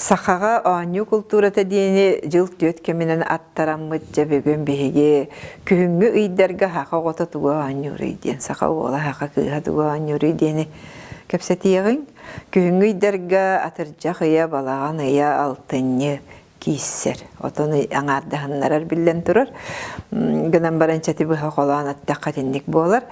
Сахаҕа оонньуу култуурата диэни дьыл түөрт кэминэн аттараммыт дьэ бүгүн биһиги күһүҥҥү ыйдарга саха оҕото тугу оонньууруй диэн, саха уола, саха кыыһа тугу оонньууруй диэни кэпсэтиэҕиҥ. Күһүҥҥү ыйдарга атырдьах ыйа, балаҕан ыйа, алтынньы кииссэр. Отон аҥаардаһыннарар биллэн турар. Гынан баран чати быһа холоон аттахха итинник буолар.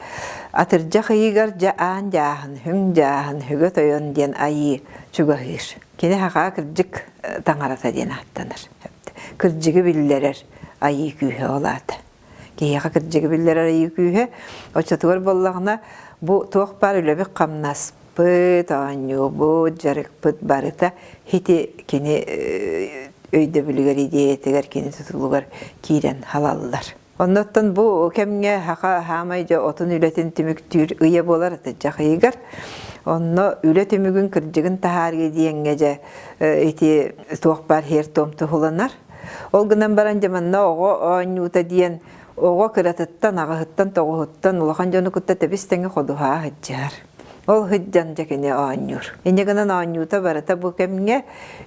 Атырдьах ыйыгар дьэ аан дьааһын, хүҥ дьааһын, хүгэ тойон диэн айыы чугаһыыр. Кини хахаа кырдьык таҥарата диэн ааттанар. Кырдьыгы биллэрэр айыы күүһэ ол аата. Киһиэхэ кырдьыгы биллэрэр айыы күүһэ. Оччотугар буоллаҕына бу туох баар үлэбит хамнаспыт, оонньуубут, дьарыкпыт барыта хити кини өйдөбүлүгэр, идиэйэтигэр, кини тутулугар киирэн халаллар. Оннуттан бу кэмҥэ саха хаамай дьэ отун үлэтин түмүктүүр ыйа буолар атырдьах ыйыгар. Онно үлэ түмүгүн кырдьыгын таһаарыы диэҥҥэ дьэ ити туох баар һиэр-туом туһуланар. Ол гынан баран дьэ манна оҕо оонньуута диэн оҕо кыратыттан, аҕыһыттан, тоҕуһуттан улахан дьону кытта тэбис-тэҥэ ходуһаа сылдьыһар. Ол сылдьан дьэ кини оонньуур. Инньэ гынан оонньуута барыта бу кэмҥэ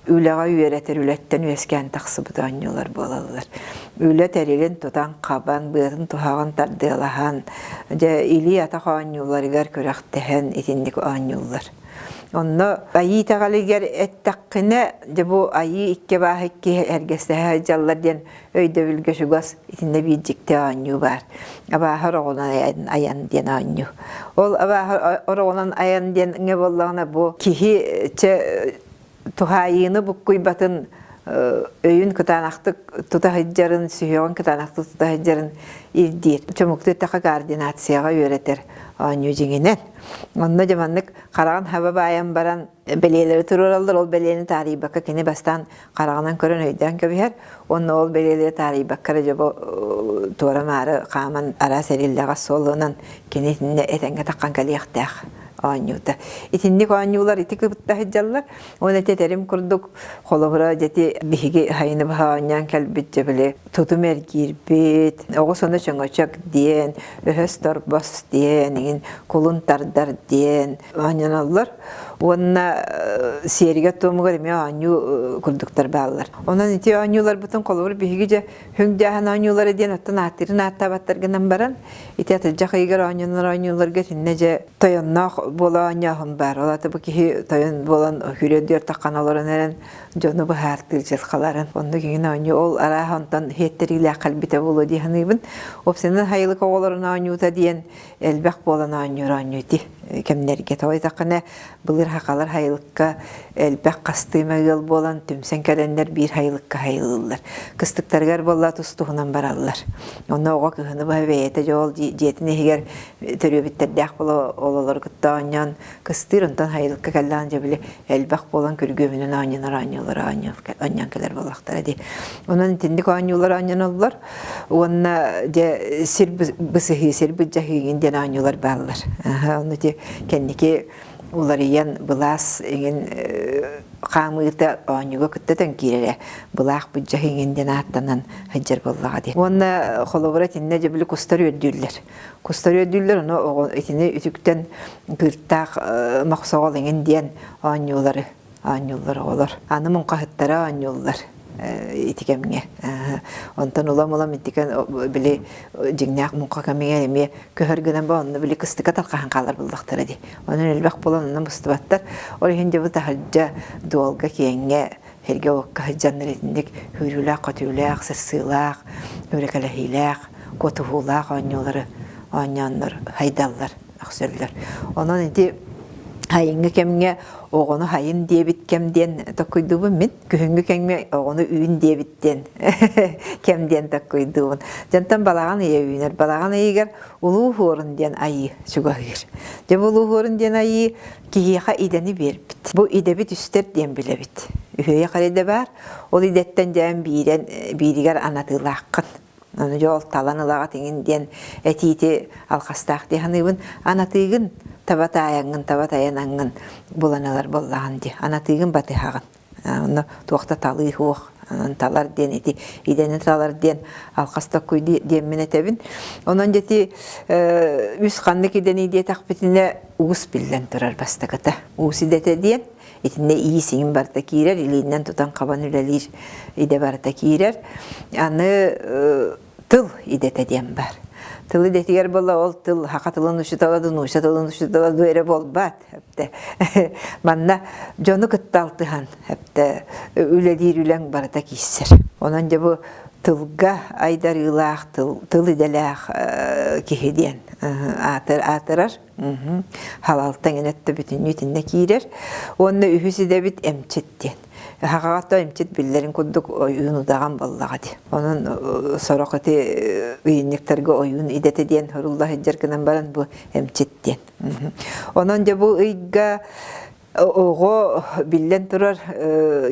үлэҕэ үөрэтэр үлэттэн үөскээн тахсыбыт оонньуулар буолаллар. Үлэ тэрилин тутан-хабан, быатын-туһаҕын тардыалаһан, дьэ илии-атах оонньууларыгар күрэхтэһэн итинник оонньууллар. Онно айыы итэҕэлигэр эттэххинэ, дьэ бу айыы икки абааһы икки эргэстэһэ сылдьаллар диэн өйдөбүлгэ чугас итиннэ биир дьикти оонньуу баар. Абааһы ороҕунан айан диэн оонньуу. Ол абааһы ороҕунан айан диэн ҥэ буоллаҕына бу киһи чэ туһаайыыны буккуйбатын өйүн кытаанахтык тута сылдьарын, сүһүөҕүн кытаанахтык тута сылдьарын ирдиир. Чомуктуу эттэххэ координацияҕа үөрэтэр оонньуу дьиҥинэн. Онно дьэ маннык хараҕын хаба баайан баран бэлиэлэри туруораллар, ол бэлиэни таарыйбакка кини бастаан хараҕынан көрөн өйдөөн кэбиһэр уонна ол бэлиэлэри таарыйбакка эрэ дьобо туора-маары хааман араас эриллэҕэс суолунан кини итиннэ этэҥҥэ таххан кэлиэхтээх оонньуута. Итинник оонньуулар ити кыбытта сылдьаллар. Уонна ити этэрим курдук холобура дьэти биһиги хайыны баһа оонньоон кэлбит дьэ били тутум эргиирбит, оҕус ону чөҥөчөк диэн, өһөс торбос диэн, иҥин кулун тардар диэн оонньоноллор. Уонна сиэригэр-туомугар эмиэ оонньуу курдуктар бааллар. Онон ити оонньууларбытын холобур биһиги дьэ хүҥдээһин оонньуулара диэн оттон ааттыырын ааттаабаттар гынан баран ити атырдьах ыйыгар оонньонор оонньууларга итиннэ дьэ тойонноох буола оонньооһун баар. Ол аата бу киһи тойон буолан хүрүөдүөр таххан олорон эрэн дьону быһаартыыр дьылҕаларын. Оннук иҥин оонньуу ол арааһа онтон иһэттэриилээх кэлбитэ буолуо дии саныыбын. Уопсайынан хайылык оҕолорун оонньуута диэн элбэх буолан оонньуур оонньуу ити кэмнэргэ. Тоҕо диэтэххинэ былыр сахалар хайылыкка элбэх хастыыма ыал буолан түмсэн кэлэннэр биир хайылыкка хайылыыллар. Кыстыктарыгар буолла тус-туһунан бараллар. Онно оҕо кыһыны быһа бэйэтэ дьэ ол дьиэтин иһигэр төрүөбүттэрдээх буола ололору кытта оонньоон кыстыыр, онтон хайылыкка кэллэҕин дьэ били элбэх буолан күргүөмүнэн оонньонор оонньуулар оонньоон кэлэр буоллахтара дии. Онон итинник оонньуулар оонньоноллор уонна дьэ сир бысыһыы, сир быдьаһыыгын диэн оонньуулар бааллар. Ону ити кэнники уларыйан былаас иҥин хаамыыта оонньууга кытта төн киирэрэ былаах быдьаһыы иҥин диэн ааттанан сылдьар буоллаҕа дии. Уонна холобура итиннэ дьэ били кустар үөрдүүллэр. Кустар үөрдүүллэр, ону оҕо итини үтүктэн кыыртаах мохсоҕол иҥин диэн оонньуулары оонньууллар оҕолор. Аны муҥхаһыттара оонньууллар ити кэмҥэ. Онтон улам-улам итикэн били дьиҥнээх муҥха кэмигэр эмиэ көһөр гынан ба онно били кыстыка тархаһан хаалар буллахтара дии. Онон элбэх буолан онно мустубаттар. Ол иһин дьэ бу таһырдьа дуолга киэҥҥэ сиргэ-уокка сылдьаннар итинник сүүрүүлээх-көтүүлээх, сырсыылаах, үрэкэлэһиилээх, куотуһуулаах оонньуулары оонньооннор хайдаллар, өхсөллөр. Онон ити сайыҥҥы кэмҥэ оҕону сайын диэбит кэм диэн токкуйдуубун мин. Күһүҥҥү кэмҥэ оҕону үүн диэбит диэн кэм диэн токкуйдуубун. Дьонтон балаҕан ыйа үүнэр. Балаҕан ыйыгар Улуу Хуорун диэн айыы чугаһыыр. Дьэ бу Улуу Хуорун диэн айыы киһиэхэ идэни биэрбит. Бу идэбит үстэр диэн билэбит. Үһүөйэх эрэ идэ баар. Ол идэттэн дьээн биирэн бииригэр анатыылааххын. Ону дьэ ол талан ылаҕат иҥин диэн этиити алхастаах дии саныыбын. Анатыыгын таба таайаҥҥын, таба тайанаҥҥын булан ылар буоллаҕын дии. Анатыыгын батыһаҕын. Онно туох да талыы суох. Онон талар диэн ити идэни талар диэн алхас токкуй диэммин этэбин. Онон дьэти үс ханнык идэни диэтэхпитинэ уус биллэн турар бастакыта. Уус идэтэ диэн. Итиннэ иис-иҥин барыта киирэр, илиинэн тутан-хабан үлэлиир идэ барыта киирэр. Аны тыл идэтэ диэн бар. Тыл идэтигэр буолла ол тыл саха тылын учуутала да нуучча тылын учуутала да эрэ буолбат. Манна дьону кытта алтыһан үлэлиир үлэҥ барыта киирсэр. Онон дьэ бу тылга айдарыылаах тыл, тыл идэлээх киһи диэн аатырар. Халалта эҥин өттө бүтүннүү итиннэ киирэр. Уонна үһүс идэбит эмчит диэн. Хаҕаҕа эмчит биллэрин курдук ойуун удаҕан буоллаҕа дии. Онон сорох ити ыйынньыктарга ойуун идэтэ диэн сурулла сылдьар гынан баран бу эмчит диэн. Онон дьэ бу ыйга оҕо биллэн турар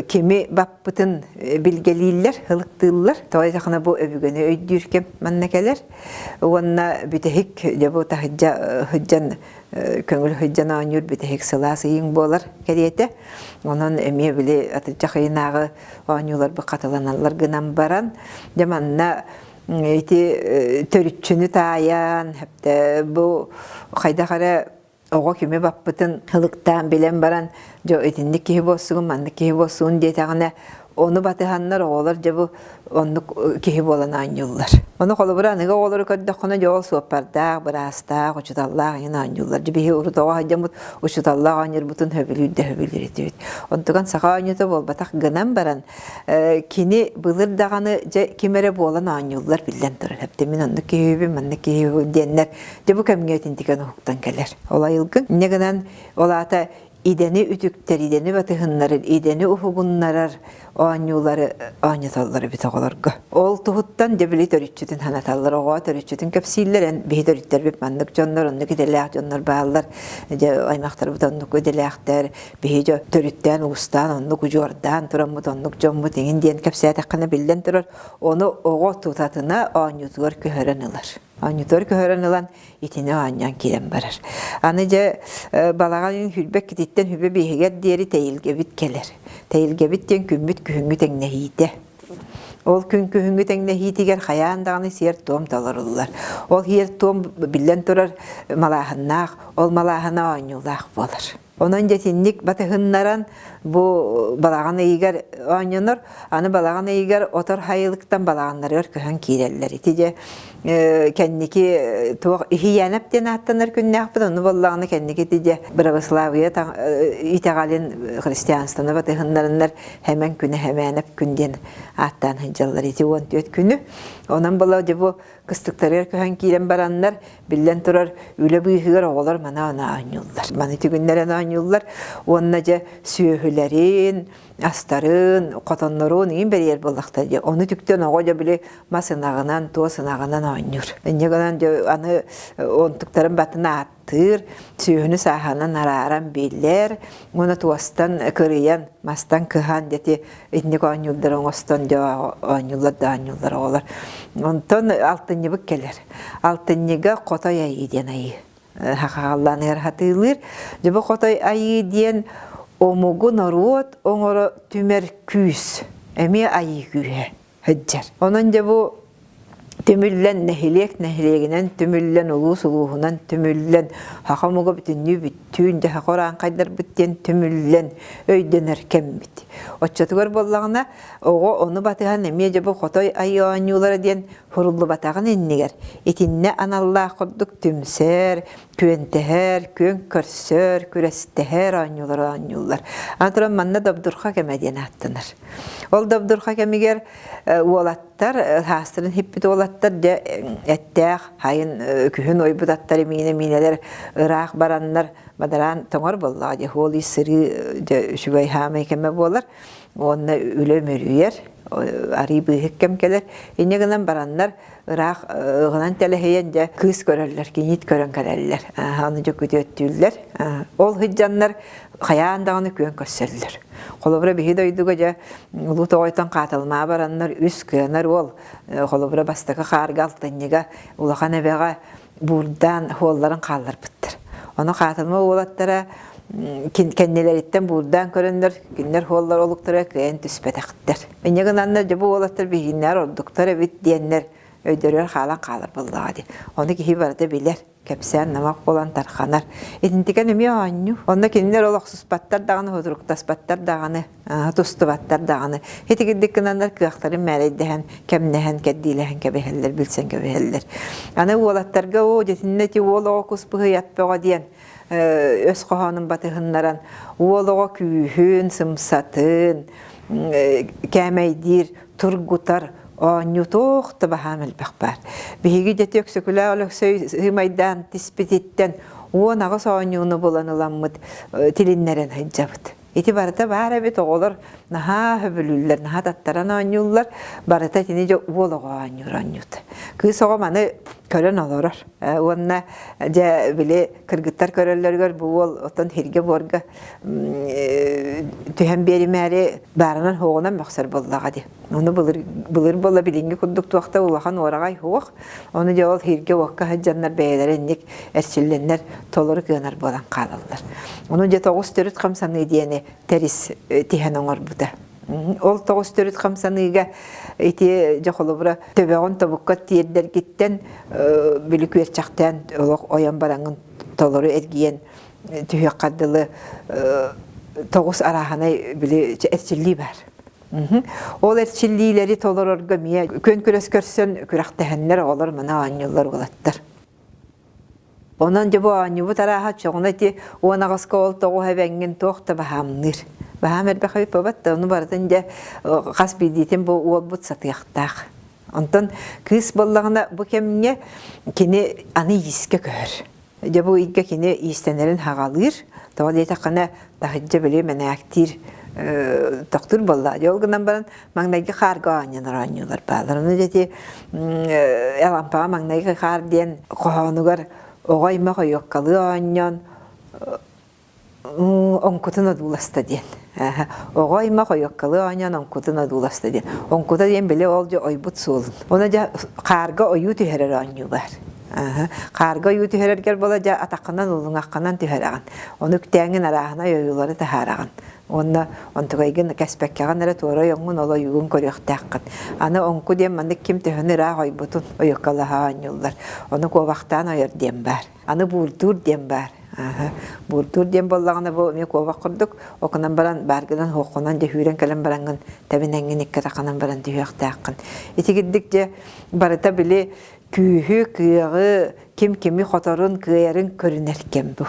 кими баппытын билгэлииллэр, ылыктыыллар. Тоҕо диэтэххинэ бу өбүгэни өйдүүр кэм манна кэлэр. Уонна бүтэһик дьэ бу таһырдьа сылдьан көҥүл сылдьан оонньуур бүтэһик сылаас ыйыҥ буолар кэриэтэ. Онон эмиэ били атырдьах ыйынааҕы оонньууларбыт хатыланаллар гынан баран, дьэ манна ити төрүччүнү таайан, бу хайдах эрэ оҕо кими баппытын ылыктаан билэн баран дьэ итинник киһи буолсугун маннык киһи буолсугун диэтэҕинэ ону батыһаннар оҕолор дьэ бу оннук киһи буолан оонньууллар. Ону холобура аныгы оҕолору көрдөххүнэ дьэ ол суоппардаах, быраастаах, учууталлаах иһин оонньууллар. Дьэ биһи урут оҕо сылдьаммыт учууталлаах оонньуурбутун сөбүлүүр да сөбүлүүр этибит. Онтукан саха оонньуута буолбатах гынан баран кини былыр даҕаны дьэ ким эрэ буолан оонньууллар биллэн турар. Эптэ мин оннук киһибин, маннык киһибин диэннэр Дьэ бу кэмҥэ итинтикэн уһуктан кэлэр. Ол айылгын инньэ гынан ол аата идэни үтүктэр, идэни батыһыннарар, идэни уһугуннарар оонньуулары оонньотоллор эбит оҕолорго. Ол туһуттан дьэ били төрүччүтүн санаталлар, оҕо төрүччүтүн кэпсииллэр, эн биһи төрүттэрбит маннык дьоннор, оннук идэлээх дьоннор бааллар, дьэ аймахтарбыт оннук идэлээхтэр, биһи дьэ төрүттээн уустаан оннук удьуордаан тураммыт оннук дьоммут иҥин диэн кэпсээтэххинэ биллэн турар, ону оҕо тутатына оонньуутугар көһөрөн ылар. Оонньутугар көһөрөн ылан итини оонньоон киирэн барар. Аны дьэ балаҕан хүрбэк кититтэн хүбэ биэһигэр диэри тэйилгэбит кэлэр. Тэйилгэбит диэн күммүт күһүҥҥү тэҥнэһиитэ. Ол күн күһүҥҥү тэҥнэһиитигэр хайаан даҕаны сиэр-туом толоруллар. Ол сиэр-туом биллэн турар малааһыннаах, ол малааһына оонньуулаах буолар. Онон дьэ итинник батыһыннаран бу балаҕан ыйыгар оонньонор, аны балаҕан ыйыгар отор хайылыктан балаҕаннарыгар көһөн киирэллэр. Ити дьэ кэнники туох Иһийээнэп диэн ааттанар күннээхпит, ону буоллаҕына кэнники ити дьэ православие итэҕэлин христианствоны батыһыннарыннар Хэмэн күнэ Хэмээнэп күн диэн ааттаан сылдьаллар ити 14 күнү. Онон була дьэ бу кыстыктарыгар көһөн киирэн бараннар, биллэн турар, үлэ быыһыгар оҕолор мана ана оонньууллар. Маны түгүннэрэн оонньууллар уонна дьэ сүөһүлэрин, астарын, хотоннорун иин бэрийэр буоллахтар дьэ. Ону түктэн оҕо дьэ били мас ынаҕынан, туос ынаҕынан оонньуур. Инньэ гынан дьэ аны онтуктарын батын ааттыыр, сүөһүнү сааһынан арааран биллэр, уонна туостан кырыйан, мастан кыһан дьэ итинник оонньууллар оҥостон дьэ оонньууллар да оонньууллар оҕолор. Онтон алтынньыбыт кэлэр. Алтынньыга хотой айыы диэн айыы хахааллааныгар хатыылыыр. Дьэ бу хотой айыы диэн омугу норуот оҥоро түмэр күүс. Эмиэ айыы күүһэ сылдьар. Онон дьэ бу түмүллэн нэһилиэк нэһилиэгинэн түмүллэн улуус улууһунан түмүллэн саха омуга бүтүннүү бүттүүн дьэ саха урааҥхайдарбыт диэн түмүллэн өйдөнөр кэммит. Оччотугар буоллаҕына оҕо ону батыһан эмиэ дьэ бу хотой айыы оонньуулара диэн суруллубатаҕын иннигэр итиннэ аналлаах курдук түмсэр, күөнтэһэр, күөн көрсөр, күрэстэһэр оонньуулар оонньууллар. Аны туран манна добдурха кэмэ диэн ааттанар. Ол добдурха кэмигэр уолаттар, хаастарын хиппит уолаттар дьэ эттээх, хайын күһүн ойбут аттар имиинэ миинэлэр ыраах бараннар бадараан тоҥор буоллаҕа дьэ хуол ис сырыы дьэ үчүгэй хаамай кэмэ буолар. Уонна үлэ үмүрүйэр, арыы быыһык кэм кэлэр. Инньэ гынан бараннар ыраах ыгынан тэлэһийэн дьэ кыыс көрөллөр, киниит көрөн кэлэллэр. Аны дьэ күтүөттүүллэр. Ол сылдьаннар хайаан даҕаны күөн көрсөллөр. Холобура биһи дойдуга дьэ Улуу Тоҕойтон хааталмаа бараннар үс кыанар уол холобура бастакы хаарга алтынньыга улахан эбэҕэ буурдаан хуолларын хаалларбыттар. Ону хаатылма уолаттара кэннилэриттэн буурдаан көрөннөр кинилэр хуоллар олуктара кыайан түспэтэхтэр. Инньэ гынаннар дьэ бу уолаттар биһигиннээр ордуктар эбит диэннэр өйдөрүгэр хаалан хаалар буоллаҕа дии. Ону киһи барыта билэр. Кэпсээн намах буолан тарханар. Итинтикэн эмиэ оонньуу. Онно кинилэр ол охсуспаттар даҕаны, хутуруктаспаттар даҕаны, тустубаттар даҕаны. Итигирдик гынаннар кыахтарын мээрэйдэһэн, кэмнэһэн, кэрдиилэһэн кэбиһэллэр, билсэн кэбиһэллэр. Аны уолаттарга оо, дьэтиннэ ити уол оҕо кус быһый ат бөҕө диэн өс хоһоонун батыһыннаран уол оҕо күүһүн, сымсатын, кээмэйдиир, тургутар оонньуу туох да баһаам элбэх баар. Биһиги дьэ Өксөкүлээх Өлөксөй сыымайдаан тиспититтэн 18 оонньууну булан ыламмыт тилиннэрэн сылдьабыт. Ити барыта баар эбит оҕолор наһаа сөбүлүүллэр, наһаа таттаран оонньууллар. Барыта итини дьэ уол оҕо оонньуур оонньуута. Кыыс оҕо маны көрөн олорор. Уонна дьэ били кыргыттар көрөллөрүгэр бу уол оттон сиргэ-буорга түһэн биэримээри баарынан суоҕунан мөхсөр буоллаҕа дии. Ону былыр былыр буолла билиҥҥи курдук туох да улахан уораҕай суох. Ону дьэ ол сиргэ-уокка сылдьаннар бэйэлэрэ инник эрчиллэннэр толору кыанар буолан хаалаллар. Ону дьэ тоҕус төрүт хамсаныы диэни тэрис тиһэн оҥорбута. Ол тоҕус төрүт хамсаныыга ити дьэ холобура төбөҕүн тобукка тиэрдэргиттэн били күөрчэхтээн олох ойон бараҥҥын толору эргийэн түһүөххэ дылы тоҕус арааһынай били эрчиллии баар. Ол эрчиллиилэри толорорго эмиэ күөн күрэс көрсөн күрэхтэһэннэр оҕолор маны оонньууллар уолаттар. Онон дьэ бу оонньуубут арааһа чоҕуна ити 18-ка ол тоҕус эбэҥҥин туох да баһаамныыр. Баһаам элбэх эбит буолбат да, ону барытын дьэ хас биирдиитин бу уолбут сатыахтаах. Онтон кыыс буоллаҕына бу кэмҥэ кини аны иискэ көһөр. Дьэ бу ыйга кини иистэнэрин хаҕалыыр. Тоҕо диэтэххинэ таһырдьа били мэнээктиир тохтуур буолла. Дьэ ол гынан баран маҥнайгы хаарга оонньонор оонньуулар бааллар. Ону дьэ ити Алампаҕа маҥнайгы хаар диэн хоһоонугар оҕо аймах ойуоккалыы оонньоон оҥкутун одууласта диэн. Оҕо аймах ойуоккалыы оонньоон оҥкутун одууласта диэн. Оҥкута диэн били ол дьэ ойбут суолун. Ону дьэ хаарга ойуу түһэрэр оонньуу баар. Хаарга ойуу түһэрэргэр буола дьэ атаххынан уллуҥаххынан түһэрэҕин. Ону үктээҥҥин арааһынай ойуулары таһаараҕын. Уонна онтукайгын кэспэккэҕин эрэ туора ойоҥҥун ол ойуугун көрүөхтээххин. Аны оҥку диэн маннык ким төһөнү ыраах ойбутун ойуоккалаһа оонньууллар. Ону куобахтаан ойор диэн баар. Аны буурдуур диэн баар. Буурдуур диэн буоллаҕына бу эмиэ куобах курдук окунан баран бааргынан хуоххунан дьэ сүүрэн кэлэн бараҥҥын тэбинэҥҥин икки атаххынан баран түһүөхтээххин. Итигирдик дьэ барыта били күүһү, кыаҕы, ким кими хоторун, кыайарын көрүнэр кэм бу.